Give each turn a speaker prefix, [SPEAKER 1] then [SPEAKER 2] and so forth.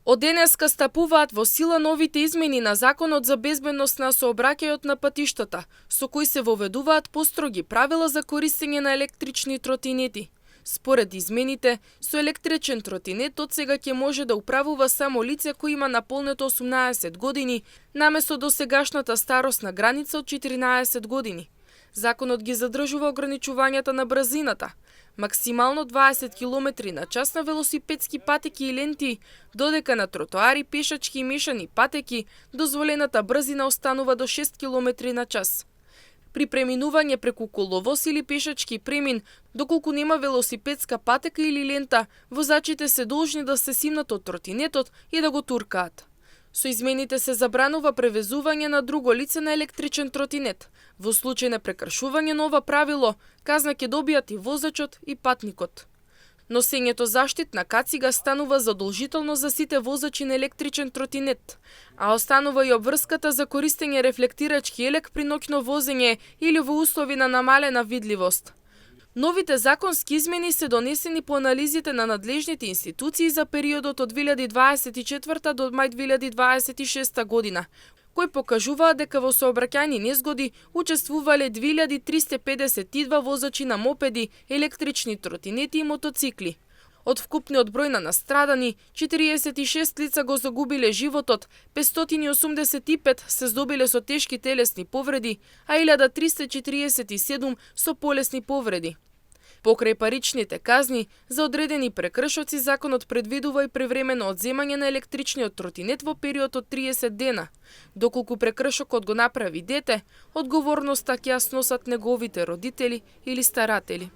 [SPEAKER 1] Од денеска стапуваат во сила новите измени на Законот за безбедност на сообраќајот на патиштата, со кои се воведуваат построги правила за користење на електрични тротинети. Според измените, со електричен тротинет од сега ќе може да управува само лице кој има наполнето 18 години, наместо досегашната старосна граница од 14 години. Законот ги задржува ограничувањата на брзината, максимално 20 км на час на велосипедски патеки и ленти, додека на тротоари, пешачки и мешани патеки дозволената брзина останува до 6 км на час. При преминување преку коловоз или пешачки премин, доколку нема велосипедска патека или лента, возачите се должни да се симнат од тротинетот и да го туркаат. Со измените се забранува превезување на друго лице на електричен тротинет. Во случај на прекршување на ова правило, казна ќе добијат и возачот и патникот. Носењето заштитна кацига станува задолжително за сите возачи на електричен тротинет, а останува и обврската за користење рефлектирачки елек при ноќно возење или во услови на намалена видливост. Новите законски измени се донесени по анализите на надлежните институции за периодот од 2024 до мај 2026 година, кои покажуваат дека во сообраќајни незгоди учествувале 2352 возачи на мопеди, електрични тротинети и мотоцикли. Од вкупниот број на настрадани, 46 лица го загубиле животот, 585 се здобиле со тешки телесни повреди, а 1347 со полесни повреди. Покрај паричните казни, за одредени прекршоци законот предвидува и превремено одземање на електричниот тротинет во период од 30 дена. Доколку прекршокот го направи дете, одговорноста ќе ја сносат неговите родители или старатели.